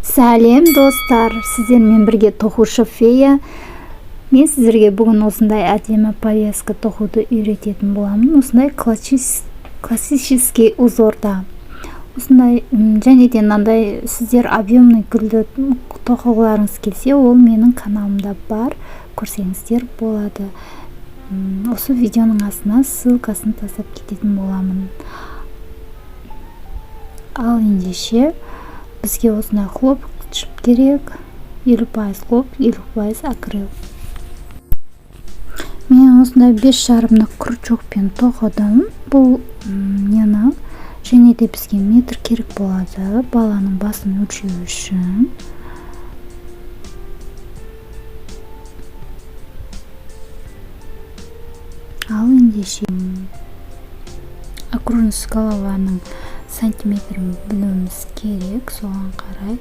Сәлем, достар! Сіздермен бірге тоқушы Фея. Мен сіздерге бүгін осындай әдемі повязка тоқуды үйрететін боламын. Осындай классический узорда. Осындай және де мынандай сіздер объемный гүлді тоқығыларыңыз келсе, ол менің каналымда бар, көрсеңіздер болады. Осы видеоның астына ссылкасын тастап кететін боламын. Ал ендеше бізге осындай хлопок жіп керек: 50% хлопок, 50% акрил. Мен осындай 5,5-дық крючокпен тоқыдым бұл нені. Және де бізге метр керек болады баланың басын өлшеу үшін. Ал ендеше окружность голованың сантиметрін білуіміз керек, соған қарай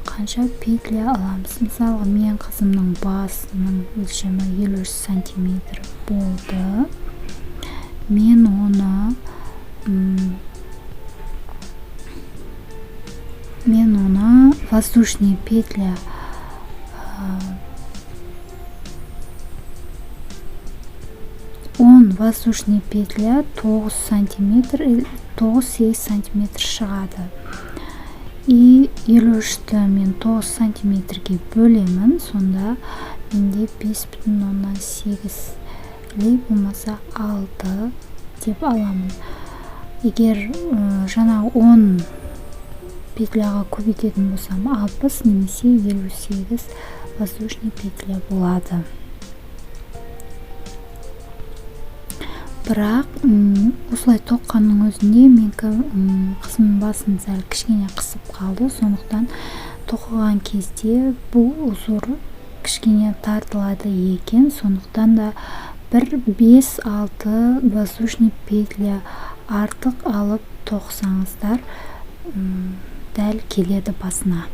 қанша петля аламыз. Мысалға, мен қызымның басының өлшемі 53 сантиметр болды. Мен оны воздушный петля 10 воздушный петля 9 сантиметр, 9-8 сантиметр шығады. И 53-ті мен 9 сантиметрге бөлемін, сонда менде 5,8 или болмаса 6 деп аламын. Егер жаңа 10 петляға көбейтетін болсам, 60 немесе 58 воздушный петля болады. Бірақ осылай тоққанның өзінде менікі қызымның басын сәл кішкене қысып қалды, сондықтан тоқыған кезде бұл узор кішкене тартылады екен. Сондықтан да бір 5-6 воздушный петля артық алып тоқысаңыздар, дәл келеді басына.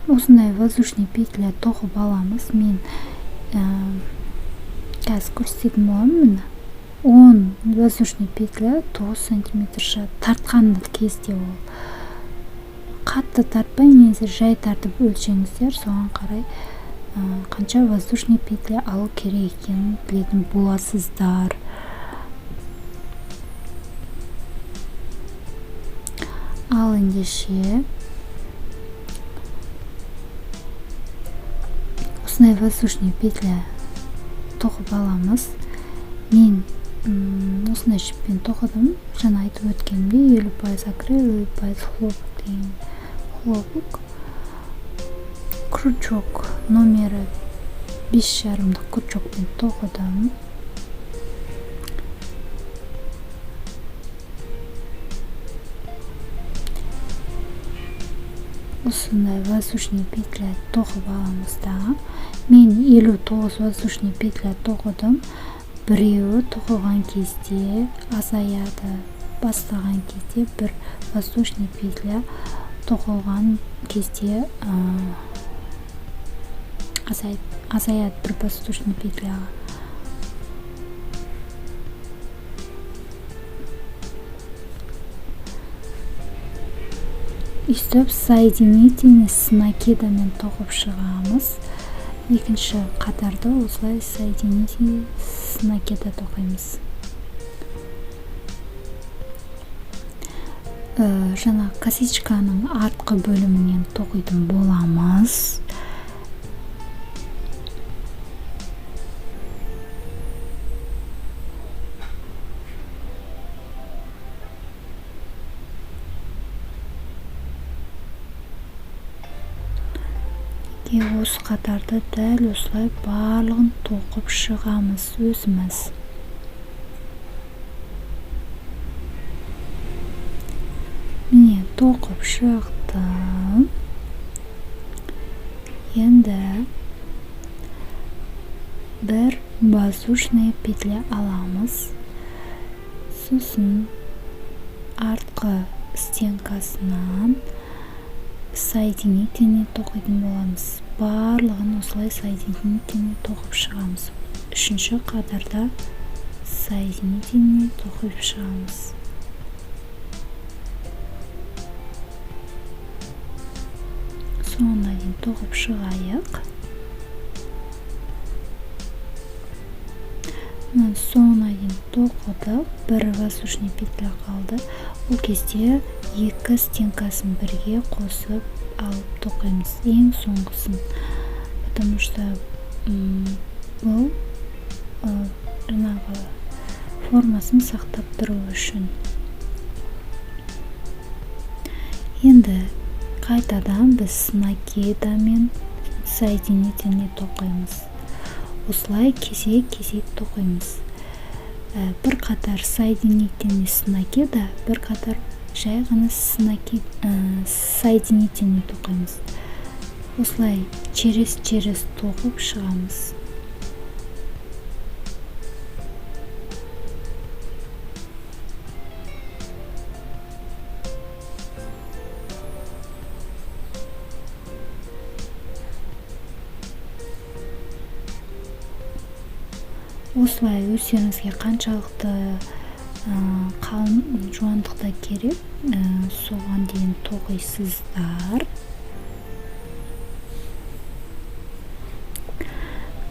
Осындай воздушный петля тоқып аламыз. Мен қазір көрсететін боламын. Міне, 10 воздушный петля 9 сантиметр шығады. Тартқан кезде ол қатты тартпай, негізі жай тартып өлшеңіздер, соған қарай қанша воздушный петля алу керек екенін білетін боласыздар. Ал ендеше осындай воздушный петля тоқып аламыз. Мен осындай жіппен тоқыдым. Жаңа айтып өткенімдей, 50% акрил, 50% хлопок деген хлопок. Крючок номері 5,5-дық крючокпен тоқыдым. Осындай воздушный петля тоқып аламыз да. Мен 59 воздушный петля тоқыдым. Біреуі тоқыған кезде азаяды, бастаған кезде бір воздушный петля тоқылған кезде азаяды бір воздушный петляға. Өйстіп соединительный с накидамен тоқып шығамыз. Екінші қатарды осылай соединительный с накида тоқимыз. Жаңа косичканың артқы бөлімінен тоқитын боламыз. Осы қатарды дәл осылай барлығын тоқып шығамыз өзіміз. Міне, тоқып шықтым. Енді бір воздушная петля аламыз, сосын артқы стенкасынан соединительный тоқитын боламыз. Барлығын осылай соединительный тоқып шығамыз. Үшінші қатарда соединительный тоқып шығамыз. Соңына дейін тоқып шығайық. Мына соңына дейін тоқыдық, бір воздушный петля қалды. Ол кезде екі стенкасын бірге қосып алып тоқимыз, ең соңғысын, потому что бұл жаңағы формасын сақтап тұру үшін. Енді қайтадан біз накидамен соединительный тоқимыз. Осылай кезек-кезек тоқимыз. Бір қатар соединительный с накида, бір қатар жай ғана соединительный тоқимыз. Осылай через-через тоқып шығамыз. Осылай өздеріңізге қаншалықты қалың жуандықта керек, соған дейін тоқисыздар.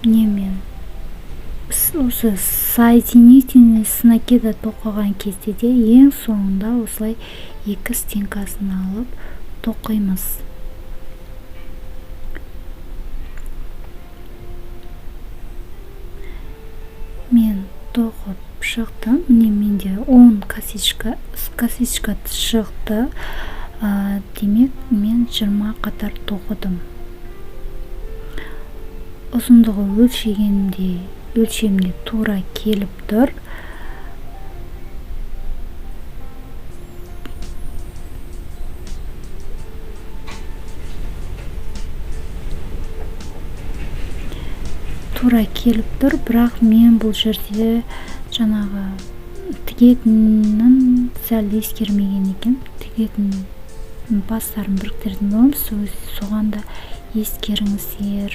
Міне мен осы соединительный с накида тоқыған кезде де ең соңында осылай екі стенкасын алып тоқимыз. Мен тоқып шықтым. Міне менде 10 косичка шықты. Демек мен 20 қатар тоқыдым. Ұзындығы өлшеміне тура келіп тұр. Тура келіп тұр, бірақ мен бұл жерде жаңағы тігетінін сәл ескермеген екен. Тігетін бастарын біріктіретін боламыз, соған да ескеріңіздер.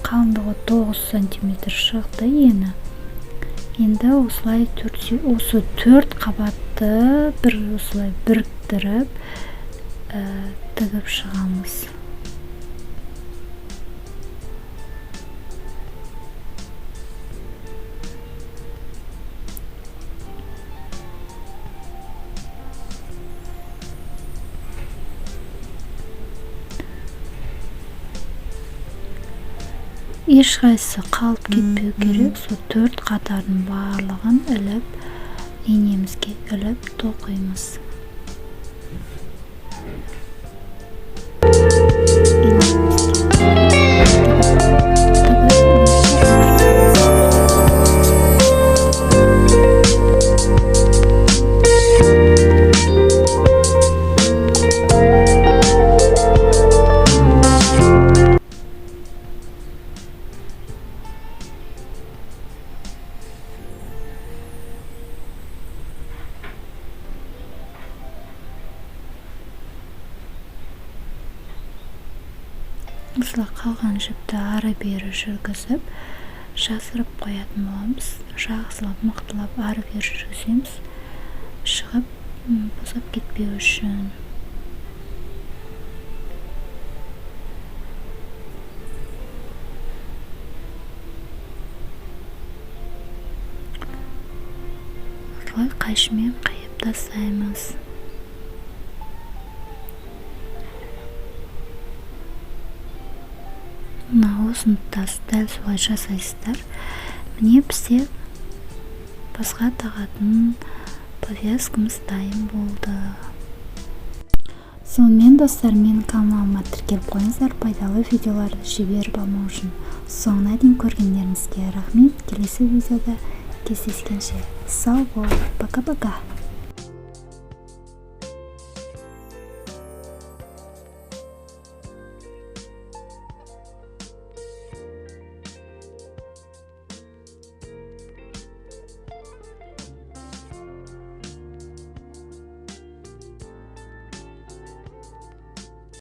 Қалыңдығы 9 сантиметр шықты ені. Енді осылай осы 4 қабатты бір осылай біріктіріп тігіп шығамыз. Ешқайсысы қалып кетпеу керек. Сол 4 қатардың барлығын іліп, инемізге іліп тоқимыз. Осылай қалған жіпті ары-бері жүргізіп, жасырып қоятын боламыз. Жақсылап, мықтылап ары-бері жүргіземіз, шығып, босап кетпеу үшін. Осылай қайшымен қиып тастаймыз. Мына осыны дәл солай жасайсыздар. Міне бізде басқа тағатын повязкамыз дайын болды. Сонымен достар, менің каналыма тіркеліп қойыңыздар, пайдалы видеоларды жіберіп алмау үшін. Соңына дейін көргендеріңізге рахмет. Келесі видеода кездескенше сау бол. Пока-пока.